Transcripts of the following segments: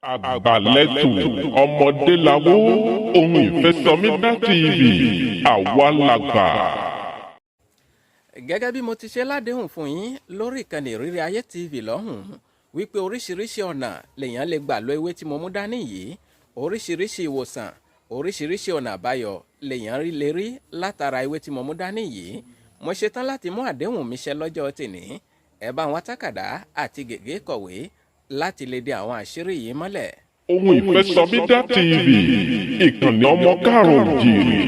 Àgbàlẹ́tù ọmọdé lawó ohun ìfẹsọ̀mídà TV àwa làgbà. Gẹ́gẹ́ bí mo ti ṣe ládéhùn fún yín lórí ìkànnì Ìrírí Ayé TV lọ́hùn-ún wípé oríṣiríṣi ọ̀nà lèèyàn lè gbà lo ewé tí mo mú dání yìí, oríṣiríṣi ìwòsàn, oríṣiríṣi ọ̀nà àbáyọ lèèyàn rí lè rí látara ewé tí mo mú dání yìí. Mo ṣetán láti mú àdéhùn mi ṣẹ lọ́jọ́ tèní. Ẹ bá wọn tákàdá àti gègé kọ̀wé láti lè de àwọn àṣírí yìí mọ́lẹ̀. Ohun ìfẹsọ̀mídà TV, ìkànnì ọmọ káàrọ̀ òjìrì.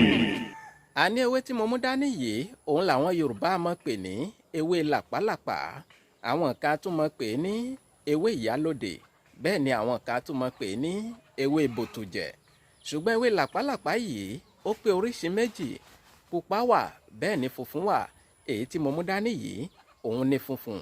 Àní ewé tí mo mú dání yìí, òun làwọn Yorùbá máa pè ní ewé làpálàpá, àwọn kan tún máa pè ní ewé ìyálòdè, bẹ́ẹ̀ ni àwọn kan tún máa pè ní ewé bòtòjẹ̀. Ṣùgbọ́n ewé làpálàpá yìí ó pé oríṣi méjì, pupa wà, bẹ́ẹ̀ ni funfun wà. Èyí tí mo mú dání yìí òun ni funfun,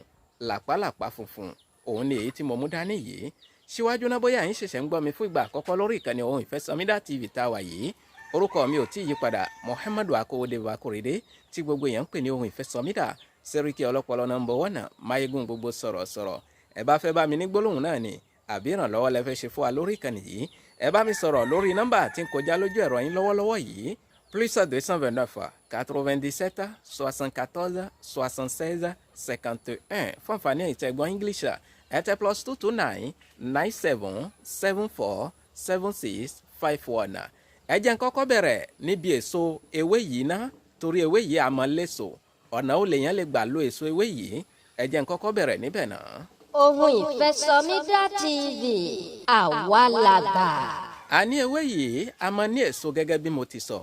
làpálàpá funfun òun ni èyí tí mo mú dání yìí. Síwájú náà, bóyá yín ṣẹ̀ṣẹ̀ ń gbọ́ mi fún ìgbà àkọ́kọ́ lórí ìkànnì Ohun Ìfẹ́sọmídà TV tá a wà yìí, orúkọ mi ò tí ì yí padà, Muhammadu Akowode Bakorede tí gbogbo èèyàn ń pè ní Ohun Ìfẹ́sọmídà, Sẹ́ríkì ọlọ́pọlọ number one, máyégún gbogbo sọ̀rọ̀sọ̀rọ̀. Ẹ bá fẹ́ bá mi ní gbólóhùn náà ni àbí ìrànlọ́wọ́ lẹ fẹ́ ṣe fún wa lórí ìkànnì yìí, ẹ bá mi sọ̀rọ̀ lórí nọ́mbà tí ń kọjá lójú ẹ̀rọ yín lọ́wọ́lọ́wọ́ yìí, +229 97 74 76 51. Fún àǹfààní ẹ̀yin tẹ́ gbọ́ English, ẹ tẹ +229 97 74 76 51. Ẹ jẹ́ n kọ́kọ́ bẹ̀rẹ̀ níbi èso ewé yìí ná, torí ewé yìí àmọ́ léso, ọ̀nà ó lèèyàn lè gbà lo èso ewé yìí. Ẹ jẹ́ n kọ́kọ́ bẹ̀rẹ̀ níbẹ̀ náà. Ohun Ìfẹ́sọmídà TV, àwa làgbà. Àní ewé yìí a máa ní èso gẹ́gẹ́ bí mo ti sọ.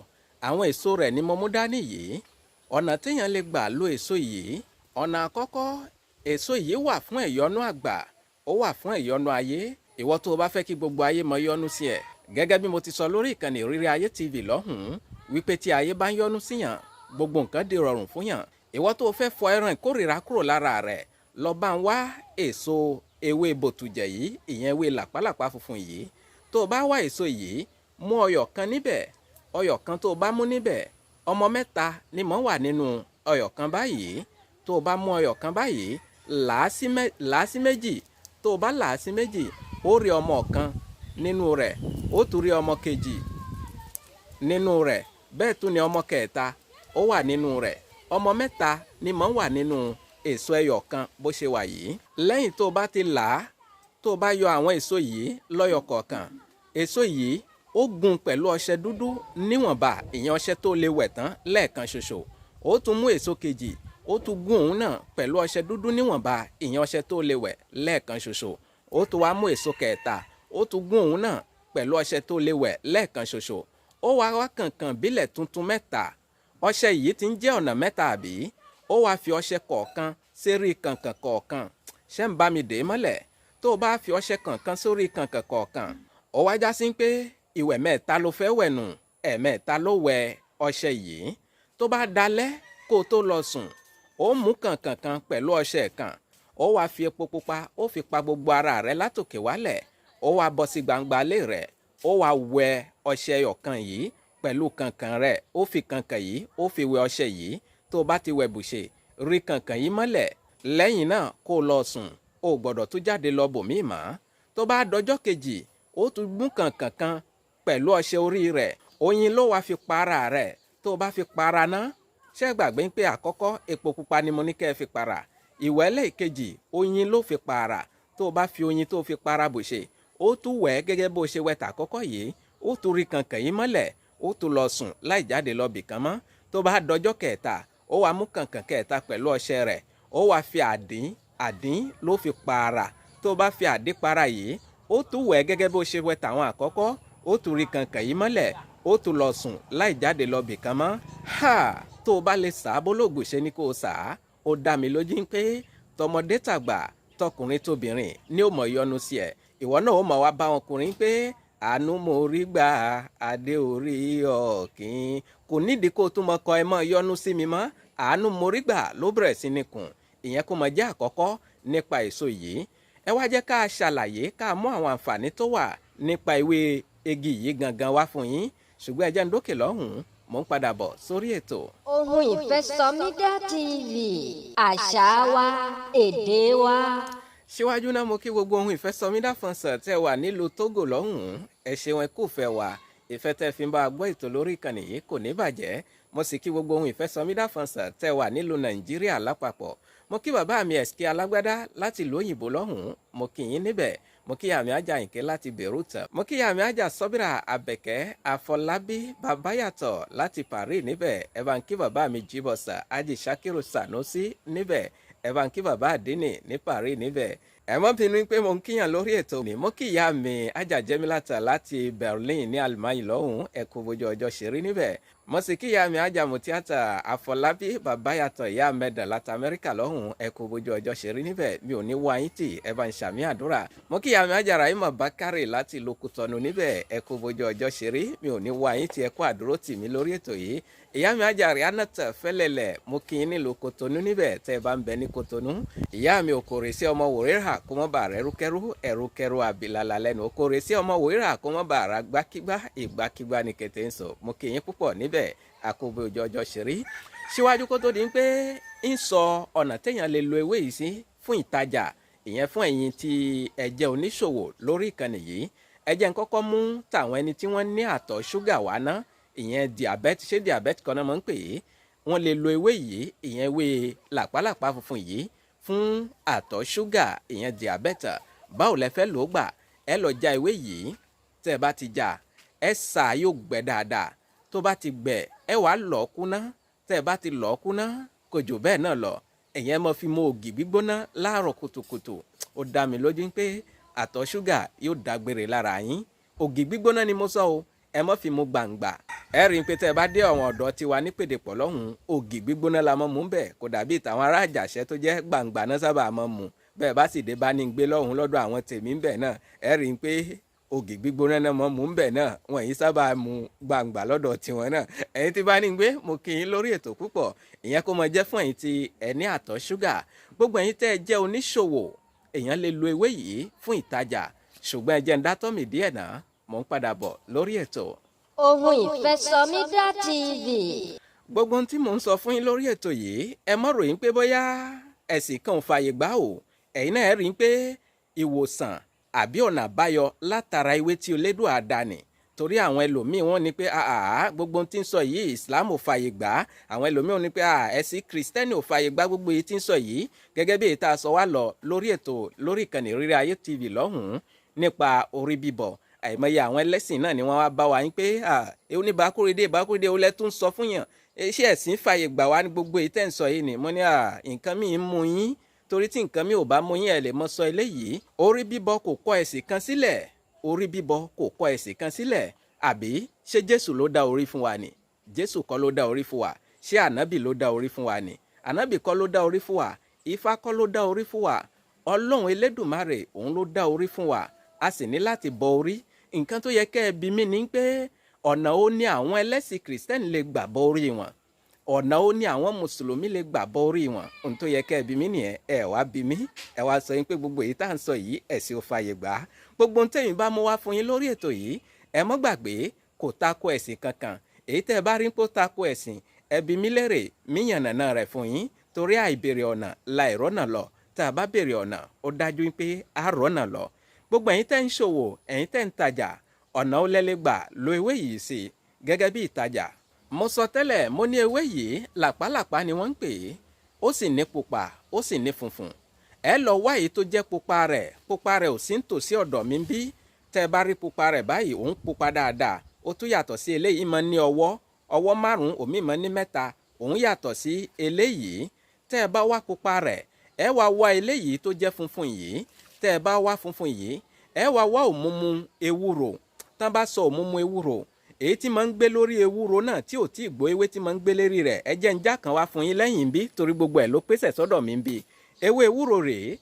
Àwọn èso rẹ̀ ni mo mú dání yìí. Ọ̀nà téèyàn lè gbà lo èso yìí, ọ̀nà àkọ́kọ́, èso yìí wà fún ẹ̀yọ́nú àgbà, ó wà fún ẹ̀yọ́nú ayé. Ìwọ tó o bá fẹ́ kí gbogbo ayé mọ yọ́nú sí ẹ, gẹ́gẹ́ bí mo ti sọ lórí ìkànnì Ìrírí Ayé TV lọ́hùn-ún wípé tí ayé bá ń yọ́nú síyàn, gbogbo nǹkan di rọrùn fún yàn. Ìwọ tó o fẹ́ fọ ẹran ìkórìíra kúrò lára rẹ̀, lọ bá ń wá èso ewé bòtùjẹ̀ yìí, ìyẹn ewé làpálàpá funfun yìí. Tó o bá wá èso yìí, mú ọyọ̀ kan níbẹ̀. Ọyọ̀ kan tó o bá mú níbẹ̀, ọmọ mẹ́ta ni mò ń wà nínú ọyọ̀ kan báyìí. Tó o bá mú ọyọ̀ kan báyìí, làá sí méjì. Tó o bá làá sí méjì, ó rí ọmọ kan nínú rẹ̀, ó tún rí ọmọ kejì nínú rẹ̀, bẹ́ẹ̀ tún ni ọmọ kẹta ó wà nínú rẹ̀. Ọmọ mẹ́ta ni mò ń wà nínú èso ẹyọ kan bó ṣe wà yìí. Lẹ́yìn tó o bá ti là á, tó o bá yọ àwọn èso yìí lọ́yọ̀ kọ̀ọ̀kan, èso yìí ó gún pẹ̀lú ọṣẹ dúdú níwọ̀nba, ìyẹn ọṣẹ tó lè wẹ̀ tán lẹ́ẹ̀kan ṣoṣo. Ó tún mú èso kejì, ó tún gún òun náà pẹ̀lú ọṣẹ dúdú níwọ̀nba, ìyẹn ọṣẹ tó lè wẹ̀ lẹ́ẹ̀kan ṣoṣo. Ó tún wá mú èso kẹta, ó tún gún òun náà pẹ̀lú ọṣẹ tó lè wẹ̀ lẹ́ẹ̀kan ṣoṣo. Ó wá wá kànkàn bílẹ̀ tuntun mẹ́ta. Ọṣẹ yìí ti ń jẹ́ ọ̀nà mẹ́ta àbí? Ó wá fi ọṣẹ kọ̀ọ̀kan sérí kànkàn kọ̀ọ̀kan. Ṣé ń bá mi dè é mọ́lẹ̀? Tó o bá fi ọṣẹ kọ̀ọ̀kan sórí kànkàn kọ̀ọ̀kan, ó wá já sí pé ìwẹ̀ mẹ́ta ló fẹ́ wẹ̀ nù, ẹ̀ẹ̀mẹ́ta ló wẹ̀ ọṣẹ yìí. Tó bá dalẹ́ kó o tó lọ sùn, ó mú kànkàn kan pẹ̀lú ọṣẹ kan, ó wá fi epo pupa, ó fi pa gbogbo ara rẹ̀ látòkè wálẹ̀. Ó wá bọ́ sí gbangba lé rẹ̀, ó wá wẹ̀ ọṣẹ ọ̀kan yìí pẹ̀lú kànkàn rẹ̀. Ó fi kànkàn yìí, ó fi wẹ̀ ọṣẹ yìí. Tó o bá ti wẹ̀ bùṣe, rí kànkàn yìí mọ́lẹ̀. Lẹ́yìn náà kó o lọ sùn, o gbọ́dọ̀ tún jáde lọ bòmíì mọ́. Tó bá dọjọ́ kejì, ó tún mú kànkàn kan pẹ̀lú ọṣẹ orí rẹ̀. Oyin ló wá fi para rẹ̀. Tó o bá fi para ná, ṣé gbàgbé pé àkọ́kọ́ epo pupa ni mo ní kẹ́ ẹ fi para? Ìwẹ̀ lẹ́ẹ̀kejì, oyin ló fi para. Tó o bá fi oyin tó o fi para bùṣe, ó tún wẹ̀ gẹ́gẹ́ bó ṣe wẹ̀ tàkọ́kọ́ yìí. Ó tún rí kànkàn yìí mọ́lẹ̀, ó tún lọ sùn láì jáde lọ bìkan mọ́. Tó bá dọjọ́ kẹta, ó wá mú kànkàn kẹta pẹ̀lú ọṣẹ rẹ̀, ó wá fi àdín, àdín ló fi para. Tó bá fi àdín para yìí, ó tún wẹ̀ gẹ́gẹ́ bó ṣe wẹ̀ tàwọn àkọ́kọ́. Ó tún rí kànkàn yìí mọ́lẹ̀, ó tún lọ sùn láì jáde lọ bìkan mọ́. Ha, tó o bá lè sà á bólógùn ṣe ni kó o sà á, ó dá mi lójú pé tọmọdé tàgbà, tọkùnrin tóbìnrin ní ó mọ̀ yọnu sí ẹ. Ìwọ náà ó mọ̀ wá bá wọn kùnrin pé àánú mo rí gbà, adé orí ọ̀kín. Kò nídìí kó o tún mọ kọ ẹ mọ́ yọnu sí mi mọ́. Àánú mo rí gbà ló bẹ̀rẹ̀ sí ní kùn. Ìyẹn kó mọ jẹ́ àkọ́kọ́ nípa èso yìí. Ẹ wá jẹ́ ká ṣàlàyé, ká mú àwọn àǹfààní tó wà nípa ewé igi yìí gangan wá fún yín. Ṣùgbọ́n ẹ jẹ́ ń dókè lọ́hùn-ún, mò ń padà bọ̀ sórí ètò. Ohun Ìfẹ́sọmídà TV, àṣà wa, èdè wa. Síwájú náà, mo kí gbogbo ohun ìfẹ́sọmídà fọ̀nsẹ̀ tẹ́ wà nílùú Togo lọ́hùn-ún. Ẹ ṣeun, ẹ kú fẹ́ wa. Ìfẹ́ tẹ́ fi ń bá a gbọ́ ètò lórí ìkànnì yìí kò ní bàjẹ́. Mo sì kí gbogbo ohun ìfẹ́sọmídà fọ̀nsẹ̀ tẹ́ wà nílùú Nàìjíríà lápapọ̀. Mo kí bàbá mi Ẹ̀sìkí Alágbádá láti ìlú òyìnbó lọ́hùn-ún, mo kí yín níbẹ̀. Mo kí àmì ajá Ìké láti Beirut. Mo kí àmì ajá Sọ́bìrà Àbẹ̀kẹ́ Àfọlábí Babayàtọ̀ láti Paris níbẹ̀. Ẹ bá ń kí bàbá mi Jíbọ̀sà Ájì Ṣakiru Sanusi níbẹ̀. Ẹ bá ń kí bàbá Àdínì ní Paris níbẹ̀. Ẹ mọ́ bínú pé mo ń kíyàn lórí ètò ní. Mo kí ìyá mi Ajá Jẹ́mílátà láti Berlin ní Alimani lọ́hùn. Ẹ kú bójú ọjọ́ ṣe rí níbẹ̀. Mo sì kí ìyá mi Ajá Mutiata Àfọlábí Babayàtọ̀, ìyá mẹ́dà láti Amẹ́ríkà lọ́hùn. Ẹ kú bójú ọjọ́ ṣe rí níbẹ̀. Mi ò ní wá yín tì, ẹ bá ń ṣàmì àdúrà. Mo kí ìyá mi Ajá Rahima Bakare láti ìlú Kútọ́nù níbẹ̀. Ẹ kú bójú ọjọ́ ṣe rí. Mi ò ní wá yín tì, ẹ kú àdúró tì mí lórí ètò yìí. Ìyá mi Ajá Rihanna Fẹ́lẹ́lẹ̀, mo kí yín nílùú Kòtónú níbẹ̀ tẹ́ ẹ bá ń bẹ ní Kòtónú. Ìyá mi Òkòrè sí ọmọ wòrérà kó mọ́ bà rẹ̀ rúkẹ́rú ẹ̀rúkẹ́rú àbílàlà lẹ́nu. Òkòrè sí ọmọ wòrérà kó mọ́ bà rà gbákígbá ìgbákígbá ní kété ń sọ. Mo kí yín púpọ̀ níbẹ̀, àkóbò òjò ọjọ́ ṣe rí. Síwájú kó tó di pé ń sọ ọ̀nà téèyàn lè lo ewé yìí sí fún ìtajà, ìyẹn fún ẹ̀yin tí ẹ jẹ́ oníṣòwò lórí ìkànnì yìí, ẹ jẹ́ n kọ́kọ́ mú tàwọn ẹni tí wọ́n ní àtọ̀ ṣúgà wá ná, ìyẹn diabetes. Ṣé diabetes kan náà máa ń pè é? Wọ́n lè lo ewé yìí, ìyẹn ewé làpálàpá funfun yìí, fún àtọ̀ ṣúgà, ìyẹn diabetes. Báwo lẹ fẹ́ lò ó gbà? Ẹ lọ já ewé yìí. Tẹ́ ẹ bá ti já, ẹ sà yóò gbẹ dáadáa. Tó bá ti gbẹ, ẹ wàá lọ̀ ọ́ kúná. Tẹ́ ẹ bá ti lọ̀ ọ́ kúná, kò jù bẹ́ẹ̀ náà lọ. Ẹ̀yẹn mọ́ fi mu ògì gbígbóná láàárọ̀ kùtùkùtù. Ó dá mi lójú pé àtọ̀ ṣúgà yóò dágbére lára yín. Ògì gbígbóná ni mo sọ o, ẹ mọ́ fi mu gbàǹgbà. Ẹ rí i pé tẹ́ ẹ bá dé ọ̀wọ̀n ọ̀dọ́ tiwa ní Pèdèpọ̀ lọ́hùn, ògì gbígbóná la mọ́ mú bẹ́ẹ̀. Kò dàbí ìtàwọn ará Àjàṣẹ́ tó jẹ́ gbàǹgbà náà sábà mọ́ mu bẹ́ẹ̀. Bá sì dé bá ní gbé lọ́hùn lọ́dọ̀ àwọn tèmi ń bẹ̀ náà, ẹ rí i pé ògì gbígbóná náà mọ́ mú bẹ́ẹ̀ náà. Wọ́n yìí sábà mu gbàǹgbà lọ́dọ̀ tiwọn náà. Ẹ̀yin tí bá ní gbé, mo kí yín lórí ètò púpọ̀. Ìyẹn kó mọ jẹ́ fún ẹ̀yin tí ẹ ní àtọ̀ ṣúgà. Gbogbo ẹ̀yin tẹ́ ẹ jẹ́ oníṣòwò, èèyàn lè lo ewé yìí fún ìtajà. Ṣùgbọ́n ẹ jẹ́ ń dátọ́ mi díẹ̀ náà, mò ń padà bọ̀ lórí ètò. Ohun Ìfẹ́sọmídà TV. Gbogbo ohun tí mò ń sọ fún yín lórí ètò yìí, ẹ mọ̀ ròyìn pé bóyá ẹ̀sìn kan ò fààyè gbà o. Ẹ̀yin náà rí i pé ìwòsàn àbí ọ̀nà àbáyọ látara ewé tí Elédùà dá ni. Torí àwọn ẹlòmíín wọ́n ní pé àà, gbogbo ohun tí ń sọ yìí, Islam ò fààyè gbà. Àwọn ẹlòmíín wọ́n ní pé ẹ̀sìn Kristẹni ò fààyè gbà gbogbo èyí tí ń sọ yìí, gẹ́gẹ́ bí èyí tá a sọ wá lọ lórí ètò lórí ìkànnì Rírí Ayé TV lọ́hùn-ún nípa orí bíbọ̀. Àìmọye àwọn ẹlẹ́sìn náà ni wọ́n wá bá wa yín pé oníbàákúrédé ìbákúrédé olẹ́ tún sọ fún yàn, ṣé ẹ̀sìn fààyè gbà wá ní gbogbo èyí tẹ́ ń sọ yìí ni? Mo ní nǹkan míì ń mú yín, torí tí nǹkan míì ò bá mú yín, ẹ lè mọ sọ eléyìí. Orí bíbọ kò kọ ẹ̀sìn kan sílẹ̀. Orí bíbọ kò kọ ẹ̀sìn kan sílẹ̀. Àbí ṣé Jésù ló dá orí fún wa ni? Jésù kọ́ ló dá orí fún wa. Ṣé ànábì ló dá orí fún wa ni? Ànábì kọ́ ló dá orí fún wa. Ifá kọ́ ló dá orí fún wa. Ọlọ́run Elédùmarè òun ló dá orí fún wa. A sì ní láti bọ orí. Nǹkan tó yẹ kẹ́ ẹ bi mí ni pé ọ̀nà ó ní àwọn ẹlẹ́sìn kìrìsìtẹ́nì lè gbà bọ orí wọn, ọ̀nà ó ní àwọn mùsùlùmí lè gbà bọ orí wọn. Ohun tó yẹ kẹ́ ẹ bi mí nìyẹn. Ẹ wá bi mí, ẹ wá sọ yín pé gbogbo èyí tá à ń sọ yìí, ẹ̀sìn ò fààyè gbà á. Gbogbo ohun tẹ̀yin bá mú wá fún yín lórí ètò yìí, ẹ mọ́ gbàgbé, kò tako ẹ̀sìn kankan. Èyí tẹ́ ẹ bá rí pé ó tako ẹ̀sìn, ẹ bi mí lérè, mí yànnàná rẹ̀ fún yín. Torí àìbèrè ọ̀nà la ìrọ́nà lọ. Tá a bá béèrè ọ̀nà, ó dájú pé a rọ́nà lọ. Gbogbo ẹ̀yin tẹ́ ń ṣòwò, ẹ̀yin tẹ́ ń tajà, ọ̀nà ó lẹ́lẹ́gbà lo ewé yìí sí gẹ́gẹ́ bí ìtajà. Mo sọ tẹ́lẹ̀, mo ní ewé yìí, làpálàpá ni wọ́n ń pè é. Ó sì ní pupa, ó sì ní funfun. Ẹ lọ wá èyí tó jẹ́ pupa rẹ̀. Pupa rẹ̀ ò sí nítòsí ọ̀dọ̀ mi bí. Tẹ́ ẹ bá rí pupa rẹ̀ báyìí, òun pupa dáadáa. Ó tún yàtọ̀ sí eléyìí, máa ní ọwọ́ ọwọ́ márùn-ún, òmíì máa ní mẹ́ta. Òun yàtọ̀ sí eléyìí. Tẹ́ ẹ bá wá pupa rẹ̀, ẹ wá wá eléyìí tó jẹ́ funfun yìí. Tẹ́ ẹ bá wá funfun yìí, ẹ wá wá òmùmù ewúro. Tán bá sọ òmùmù ewúro, èyí tí máa ń gbé lórí ewúro náà tí ò tí ì gbó, ewé tí máa ń gbé lérí rẹ̀. Ẹ jẹ́ ń já kan wá fún yín lẹ́yìn bí, torí gbogbo ẹ̀ ló pèsè sọ́dọ̀ mi bí. Ewé ewúro rèé.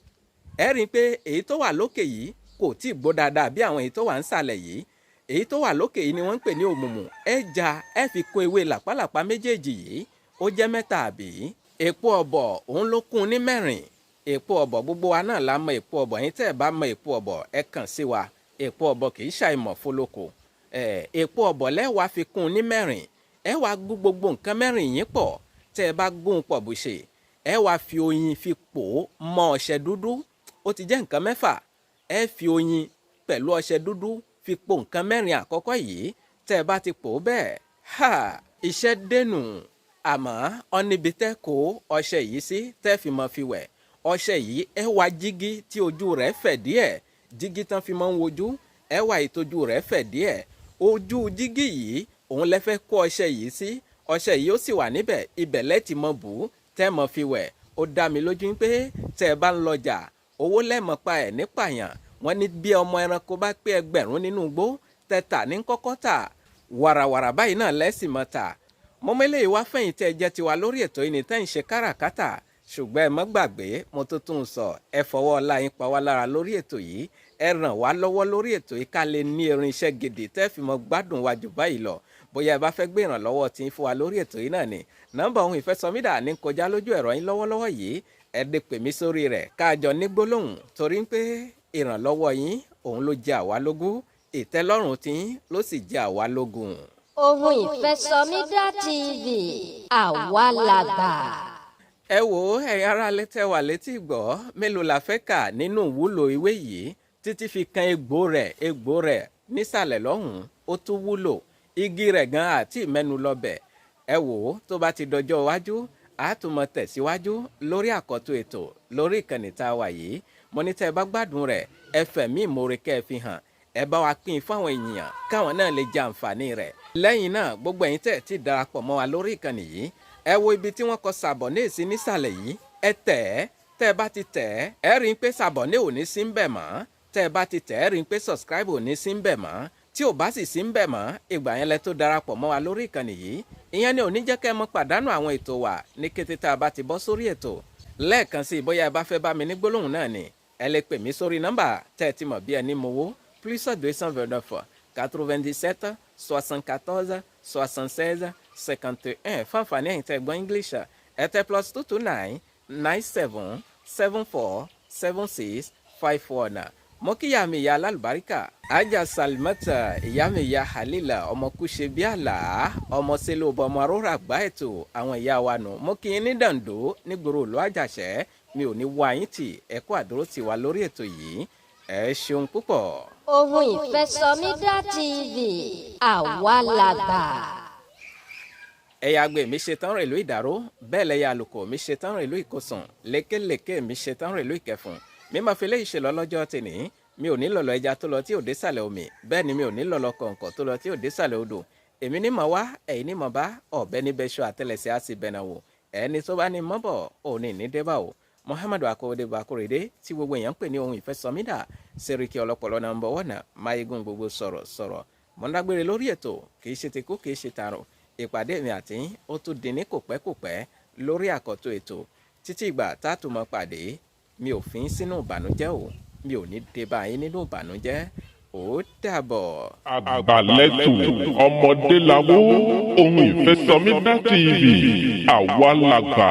Ẹ rí i pé èyí tó wà lókè yìí kò tí ì gbó dáadáa bí àwọn èyí tó wà ń sàlẹ̀ yìí. Èyí tó wà lókè yìí ni wọ́n ń pè ní òmùmù. Ẹ já, ẹ fi kún ewé làpálàpá méjèèjì yìí, ó jẹ́ mẹ́ta àbí? Èpo ọ̀bọ̀ òun ló kún ní mẹ́rin. Èpo ọ̀bọ̀, gbogbo wa náà la mọ èpo ọ̀bọ̀. Yín tẹ́ ẹ bá mọ èpo ọ̀bọ̀, ẹ kàn sí wa. Èpo ọ̀bọ̀ kì í ṣàìmọ̀ fólóko. Èpo ọ̀bọ̀ lẹ́wàá fi kún ní mẹ́rin. Ẹ wá gún gbogbo nǹkan mẹ́rin yìí pọ̀. Tẹ́ ẹ bá gún pọ̀ bó ṣe, ẹ wá fi oyin fi pò ó mọ́ ọṣẹ dúdú. Ó ti jẹ́ nǹkan mẹ́fà. Ẹ fi oyin pẹ̀lú ọṣẹ dúdú fi po nǹkan mẹ́rin àkọ́kọ́ yìí. Tẹ́ ẹ bá ti pò ó bẹ́ẹ̀, ha, iṣẹ́ dẹnu. Àmọ́ ọ̀nìbi tẹ́ kó ọṣẹ yìí sí tẹ́ fi mọ́ fi wẹ̀ ọṣẹ yìí, ẹ wá jígí tí ojú rẹ̀ fẹ̀ díẹ̀, jígí tán fi mọ́ ń wojú. Ẹ wá ìtọ́jú rẹ̀ fẹ̀ díẹ̀. Ojú jígí yìí òun lẹ fẹ́ kó ọṣẹ yìí sí. Ọṣẹ yìí ó sì wà níbẹ̀. Ibẹ̀ lẹ́tì mọ́ bù ú tẹ́ mọ́ fi wẹ̀. Ó dá mi lójú pé tẹ́ ẹ bá ń lọjà, owó lẹ́mọ̀ pa ẹ̀ nípàyàn. Wọ́n ní bí ọmọ ẹranko bá pé 1000 nínú igbó, tẹ́tà ní kọ́kọ́ tà, wàràwàrà báyìí náà lẹ́sìn mọ́ ta. Mọ́mẹ́lẹ́ yìí wá fẹ̀yìn tẹ́ ẹ jẹ́ tiwa lórí ètò yìí ní tẹ́ ń ṣe káràkátà. Ṣùgbọ́n ẹ má gbàgbé, mo tó tún un sọ, ẹ fọwọ́ ọlá yín pa wá lára lórí ètò yìí. Ẹ ràn wá lọ́wọ́ lórí ètò yìí ká lè ní irinṣẹ́ gidi tẹ́ fi mọ́ gbádùn wa jù báyìí lọ. Bóyá ẹ bá fẹ́ gbé ìrànlọ́wọ́ tí ń fún wa lórí ètò yìí náà ni nọ́mbà ohun ìfẹsọmídà ní kọjá lójú ẹ̀rọ yín lọ́wọ́lọ́wọ́ yìí. Ẹ dé pè mí sórí rẹ̀ káàjọ ní gbólóhùn, torí pé ìrànlọ́wọ́ yín òun ló jẹ àwa lógún, ìtẹ́lọ́rùn tí yín ló sì jẹ àwa lógún. Ohun Ìfẹsọmídà TV, àwa làgbà. Ẹ wò ó, ẹ̀yin ará létẹ́ wà létí ìgbọ́, mélòó la fẹ́ kà nínú ìwúlò ìwé yìí títí fi kan egbò rẹ̀? Egbò rẹ̀ nísàlẹ̀ lọ́hùn-ún, ó tún wúlò. Igi rẹ̀ gan àti ìmẹ́nu lọ́bẹ̀. Ẹ wò ó, tó bá ti dọjọ́ iwájú, a tún mọ tẹ̀síwájú lórí àkọ́tún ètò lórí ìkànnì tá a wà yìí. Mo ní tẹ́ ẹ bá gbádùn rẹ̀, ẹ fẹ̀mí ìmoore kẹ́ ẹ fi hàn, ẹ bá wa pín in fáwọn èèyàn káwọn náà lè jẹ àǹfààní rẹ̀. Lẹ́yìn náà, gbogbo ẹ̀yin tẹ́ ẹ ti darapọ̀ mọ́ wa lórí ìkànnì yìí, ẹ wo ibi tí wọ́n kọ sàbọ̀nì sí nísàlẹ̀ yìí, ẹ tẹ̀ ẹ́. Tẹ́ ẹ bá ti tẹ̀ ẹ́, ẹ rí i pé sàbọ̀nì ò ní sí ń bẹ̀ mọ́. Tẹ́ ẹ bá ti tẹ̀ ẹ́, rí i pé subscribe ò ní sí ń bẹ̀ mọ́. Tí ò bá sì sí ń bẹ̀ mọ́, ìgbà yẹn lẹ tó darapọ̀ mọ́ wa lórí ìkànnì yìí. Ìyẹn ni ò ní jẹ́ kẹ́ ẹ mọ́ pàdánù àwọn ètò wa ní kété tá a bá ti bọ́ sórí ètò. Lẹ́ẹ̀kan sí i, bóyá ẹ bá fẹ́ bá mi ní gbólóhùn náà ni, ẹ lè pè mí sórí nọ́mbà tẹ́ ẹ ti mọ̀ bí ẹni mowó, +229 97 74 76 51. Fáǹfààní ẹ̀yin tẹ́ gbọ́ English, ẹ tẹ +229 97 74 76 51. Mo kí ìyá mi, ìyá alálùbáríkà, Ajá Salimata, ìyá mi, ìyá Halila, ọmọ kúṣe bí àlá, ọmọ sílùú ọmọ arora àgbá ètò àwọn ìyá wa nù. Mo kí yín ní dàndó nígboro òlú Àjàṣẹ́. Mi ò ní wá yín tì. Ẹ kú àdúró tì wá lórí ètò yìí. Ẹ ṣeun púpọ̀. Ohun Ìfẹsọmídà TV, àwa làgbà. Ẹ̀yà àgbẹ̀ mi ṣetán rèlú Ìdàró, bẹ́ẹ̀ lẹ́yà àlùkò mi ṣetán rèlú Ìkosùn, lékelèké mi ṣetán rèlú Ìkẹfùn. Mi máa fi léyìí ṣe lọ lọ́jọ́ tèní. Mi ò ní lọ̀lọ̀ ẹja tó lọ tí ò dé sàlẹ̀ omi, bẹ́ẹ̀ ni mi ò ní lọ̀lọ̀ kọ̀ǹkọ̀ tó lọ tí ò dé sàlẹ̀ odò. Èmi ní mọ̀ wá, ẹ̀yin ní mọ̀ bá. Ọ̀bẹ níbẹ̀ ṣọ àtẹlẹsẹ̀ á sì bẹ̀nà wò. Ẹni tó bá ní mọ́bọ̀ òní ní débà o. Muhammadu Akowode Bakorede tí gbogbo èèyàn ń pè ní ohun ìfẹsọmídà, Sẹ́ríkì ọlọ́pọ̀lọ́ number one, máyégún gbogbo sọ̀rọ̀ sọ̀rọ̀. Mọ̀ndágbére lórí ètò. Kì í ṣe tikú, kì í ṣe tààrọ̀. Ìpàdé mi àti yín ó tún di ní kò pẹ́ kò pẹ́ lórí àkọ́tún ètò. Títí ìgbà tá a tún mọ pàdé, mi ò fi ń sínú ìbànújẹ́ o. Mi ò ní dé bá yín nínú ìbànújẹ́. Ó dàbọ̀. Àgbàlẹ́tù ọmọdé lawó, ohun ìfẹsọmídà TV, àwa làgbà.